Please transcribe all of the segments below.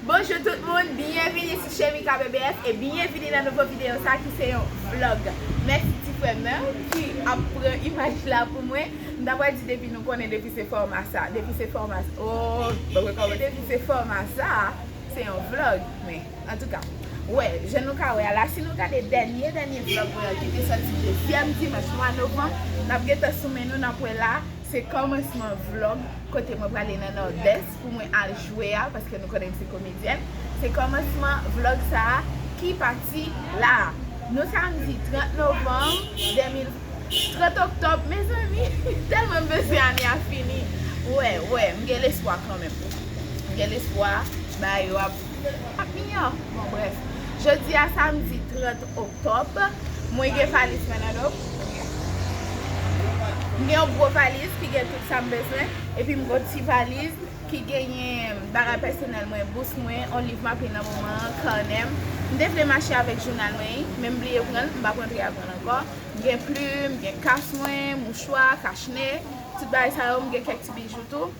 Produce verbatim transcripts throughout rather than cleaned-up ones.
Bonjou tout moun, byenvini sou Chemika B B F e byenvini nan nouvo videyo sa ki se yon vlog. Mèsi ti frè m nan ki ap pran imaj la pou mwen. M ta pral di depi nou konnen depi se fòma sa, depi se fòma sa, oh, depi se fòma sa, se yon vlog, men antouka, wè, jan nou ka wè a la, si nou gade dènye, dènye vlog mwen an ki te sòti dezyèm dimanch mwa novanm, n ap gentan sou men nou, n ap wè la, se kòmansman vlog kote mwen prale nan Nòdès pou mwen al jwe a, paske nou konnen m se komedyèn. Se kòmansman vlog sa a ki pati la. Nou samdi trant novanm de mil, trant oktòb, mezanmi, tèlman m bezwen ane a fini. Wè, wè, m gen lespwa kanmenm. M gen lespwa, bagay yo ap, ap miyò. Bon, brèf. Jodi a samdi trant oktòb, mwen gen valiz mwen nan do m. M gen yon gwo valiz ki gen tout sa m bezwen, epi m gen yon ti valiz ki genyen bagay pèsonèl mwen, bous mwen, yon liv m ap li nan moman an, kanè m. M te vle mache avèk jounal mwen, men m bliye pran l, m p ap rantre a pran l ankò. M gen plim, m gen kas mwen, mouchwa, kachne, tout bagay sa yo, m gen kèk ti bijou tou.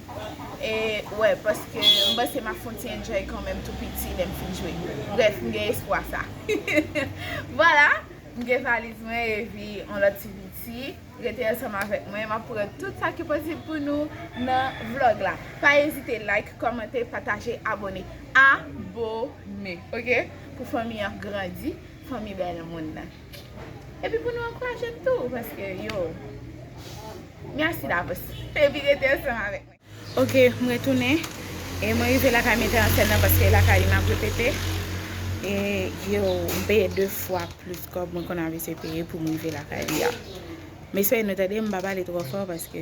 E, wè, paske m panse m ap fè yon ti enjoy kanmenm tou piti lè m fin jwe. Brèf, m gen espwa sa. Vwala, m gen valiz mwen epi yon lòt ti piti. Rete ansanm avèk mwen, m ap pran tout sa ki posib pou nou nan vlog la. Pa ezite like, kòmante, pataje, abòne. Abòne, oke? Pou fanmi an grandi, fanmi bèl moun nan. Epi pou nou ankouraje m tou, paske yo, mèsi davans. Epi rete ansanm avèk mwen. Oke, m retounen. E mwen rive lakay metè an sèn nan paske lakay li m ap repete. E yo, m peye de fwa plis kòb mwen konn abitye peye pou m rive lakay li a. M espere nou tande m, m pa pale twò fò paske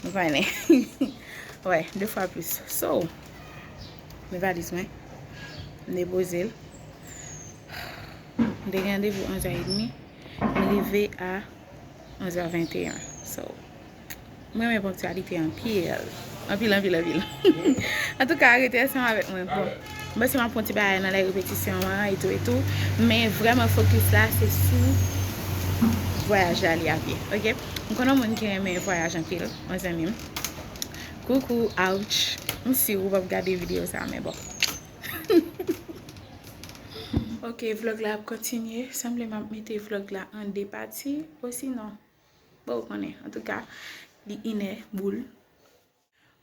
nou konnen. Wè, de fwa plis. So, men valiz mwen. M depoze l. M te gen randevou onz è edmi. M rive a onz è venteyen. So, m renmen ponktyalite anpil. Anpil, anpil, anpil. Antouka, rete ansanm avèk mwen. Bon, m panse m ap pran ti bagay nan lè repetisyon an, etou, etou. Men vrèman fokis la, se sou vwayaj la li ap ye, oke? M konn yon moun ki renmen vwayaj anpil, yon zanmi m. Koukou, ouch. M si ou p ap gade videyo sa, men bon. Oke, vlog la ap kontinye. Sanble m ap mete vlog la an de pati, osinon, bon, ou konnen. Antouka, li inè boul.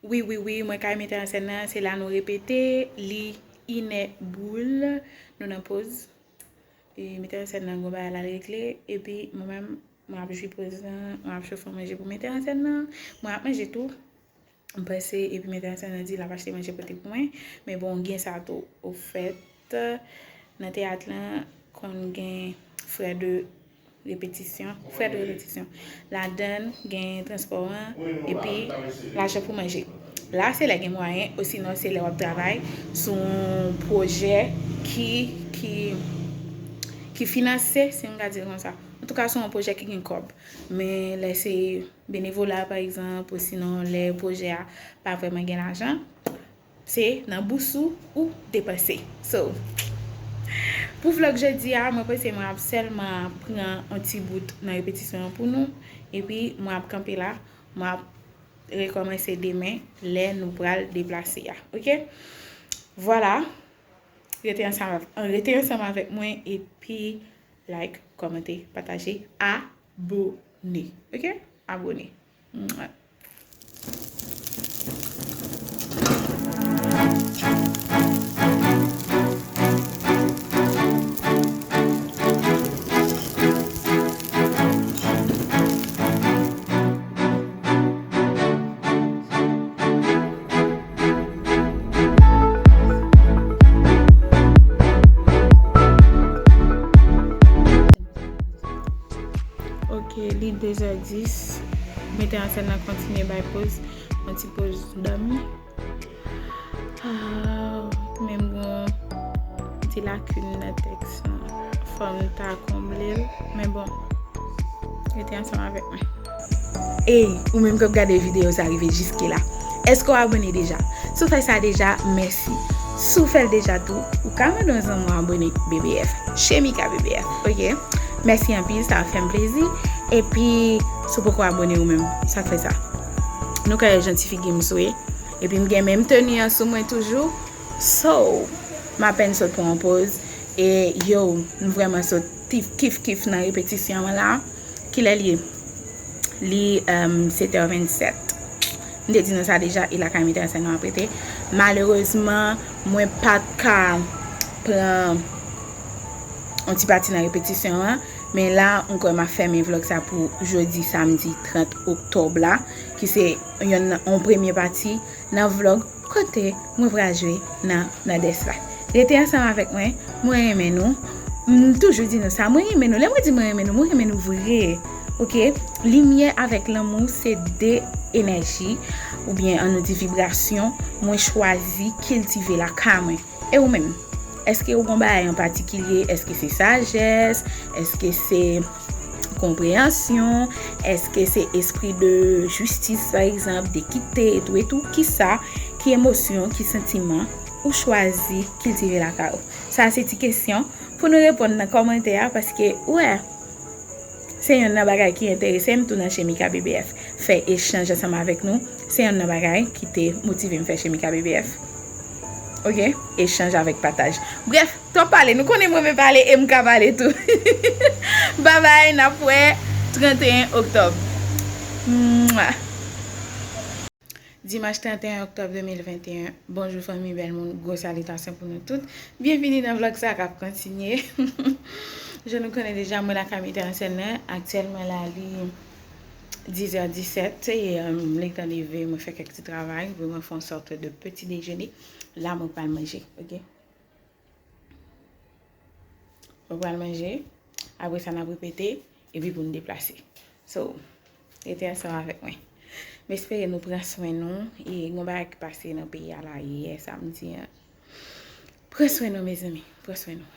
Wi, wi, wi, mwen kay metè an sèn nan, se la nou repete, li inè boul. Nou nan poz. E metè an sèn nan gon bagay l al regle, epi mwen menm, mwen ap jwi poz lan, mwen ap chofe yon manje pou metè an sèn nan, mwen ap manje tou. M panse, epi metè an sèn nan di l ap achte manje pote pou mwen, men bon, gen sa tou. Ofèt, nan teyat lan, konn gen frè de repetisyon, frè de repetisyon. Ladann, gen transpò an, epi lajan pou manje. La, se lè gen mwayen, osinon se lè w ap travay sou yon pwojè ki, ki, ki finanse, si m ka di l konsa. Antouka, se yon pwojè ki gen kòb. Men lè se benevola, pa egzanp, osinon lè pwojè a pa vrèman gen lajan, se nan bous ou ou depanse. So, pou vlog jodi a, mwen panse mwen ap sèlman pran yon ti bout nan repetisyon an pou nou, epi mwen ap kanpe la, mwen ap rekòmanse demen lè nou pral deplase a, oke? Vwala, rete ansanm avè-, rete ansanm avèk mwen, epi like, kòmante, pataje, abòne. Oke? Abòne. Mwah. Ok, li de zè dis. Metè an sèn nan kontinye bay poz. Yon ti poz dòmi. Ah, men m gon ti lakin nan tèks lan. Fò m ta konble l. Men bon, rete ansanm avèk mwen. Ey, ou menm k ap gade videyo sa rive jiske la, èske w abòne deja? Si w fè sa deja, mèsi. Si w fè l deja tou, ou ka mande yon zanmi w abòne B B F. Chemika B B F, oke? Mèsi anpil, sa ap fè m plezi. Epi, si w poko abòne ou menm, sa k fè sa? Nou ka wè jan ti figi m sou ye. Epi m gen menm teni an sou mwen toujou. So, m apèn sot pran yon poz. E yo, m vrèman sot kif kif kif nan repetisyon an la. Kilè l ye? Li um, sèt è vennsèt. M te di nou sa deja, e lakay m te ansent nan m ap rete. Malerezman, mwen pa t ka pran yon ti pati nan repetisyon an. Men la, m kwè m ap fèmen vlòg sa pou jodi samdi trant oktòb la, ki se yon, yon premye pati nan vlòg kote mwen pral jwe nan Nòdès la. Rete ansanm avèk mwen, mwen renmen nou. M toujou di nou sa, mwen renmen nou. Lè mwen di mwen renmen nou, mwen renmen nou vre. Oke? Limyè avèk lanmou se de enèji, oubyen ann nou di vibrasyon, mwen chwazi kiltive lakay mwen. E ou menm? Èske ou gon bagay an patikilye? Èske se sajès? Èske se konpreyansyon? Èske se espri de jistis, pa egzanp, de ekite, etou, etou? Kisa? Ki emosyon, ki santiman ou chwazi kiltive lakay ou? Sa se ti kesyon pou nou reponn nan kòmantè a, paske, ou wè, se yonn nan bagay ki enterese m tou nan Chemika B B F. Fè echanj ansanm avèk nou, se yonn nan bagay ki te motive m fè Chemika B B F. Oke? Echanj avèk pataj. Brèf, twòp pale. Nou konnen m renmen pale e m ka pale tou. Babay, n ap wè trant e en oktòb. Mwa. Dimanch trant e en oktòb de mil venteyen. Bonjou fanmi, bèl moun, gwo salitasyon pou nou tout. Byenvini nan vlòg sa k ap kontinye. Jan nou konnen deja, mwen lakay Metè an sèn nan. Aktyèlman la, li diz è disèt, e, um, letan leve, mwen fè kèk ti travay, epi mwen fè yon sòt de peti dejene. La, mwen pral manje, oke? Mwen pral manje, apre sa n ap repete, epi pou n deplase. So, rete ansanm avèk mwen. M espere nou pran swen nou, e gon bagay ki pase nan peyi a la yè samdi an. Pran swen nou, mezanmi, pran swen nou.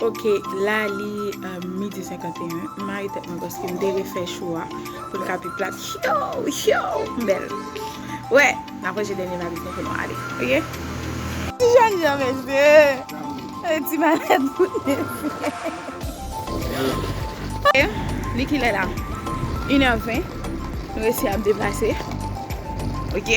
Ok, la li, euh, midi senkant e en. M mare tèt mwen paske m te refè cho a pou l ka pi plat. Yo, yo, m bèl. Wè, n ap ranje dènye valiz nou pou nou ale. Ok? Ti jènjan, mesye. E ti malèt pou mesye. Ok, li kilè la? Inè ven. Nou resi ap deplase. Ok?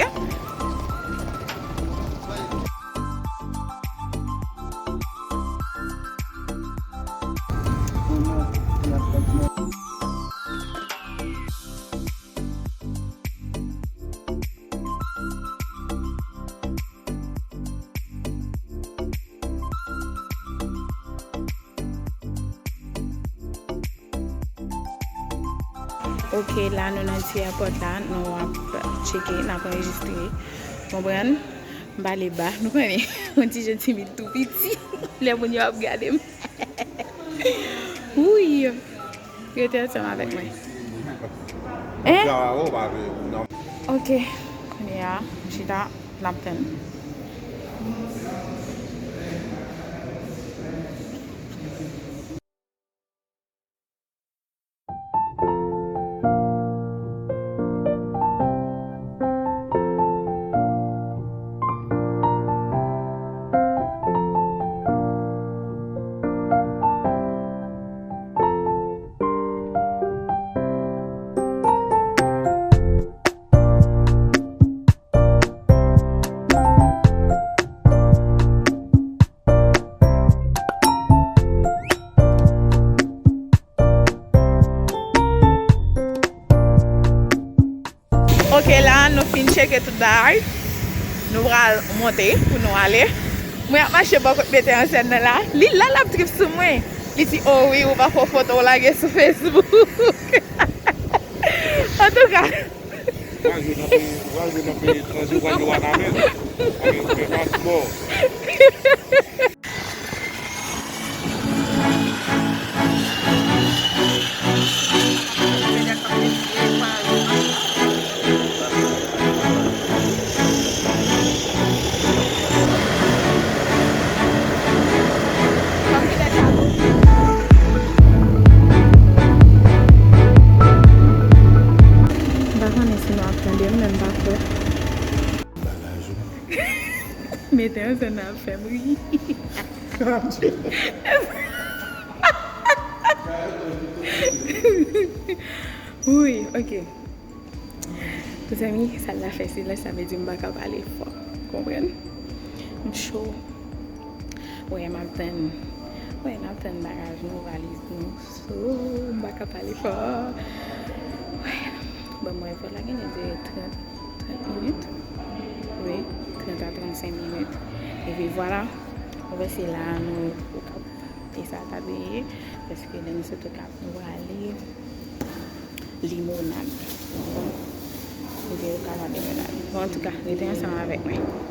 Ok, la nou nan ti èpòt la, nou ap tcheke, n ap anrejistre. Konprann? M pale ba, nou konnen, yon ti jan timid tou piti, lè moun yo ap gade m. Wouy! Rete ansanm avèk mwen. Hein? Ok, kounye a, m chita, n ap tann. Tcheke tout bagay. Nou pral monte pou nou ale. Mwen ap mache bò kot metè an sèn nan la. Li la, l ap trip sou mwen. Li di, "Oh wi, ou pa fè foto, ou lage sou Facebook." Antouka. Ou pral jwe nan peyi, ou pral jwe nan peyi etranje, ou pral jwe Wanament. Ou gen, ou gen paspò. M pa konnen si nou ap tande m, men m pa kwè. Bagaj ou. Metè an sèn nan ap fè m ri. Wi, ok. Mezanmi, sa l la fè silans, sa vle di m pa ka pale fò. Konprann? M cho. Wè, m ap tann. Wè, n ap tann bagaj nou, valiz nou. So, m pa ka pale fò. Wè. Bon, mwen, vwala genlè dire trant, trant minit. Wi, trant a trannsenk minit. Epi vwala, mwen panse la a nou Okap. E sa ta dwe ye, paske lè nou sot Okap, nou prale Limonad. Epi Okap a Limonad. Bon, antouka, rete ansanm avèk mwen.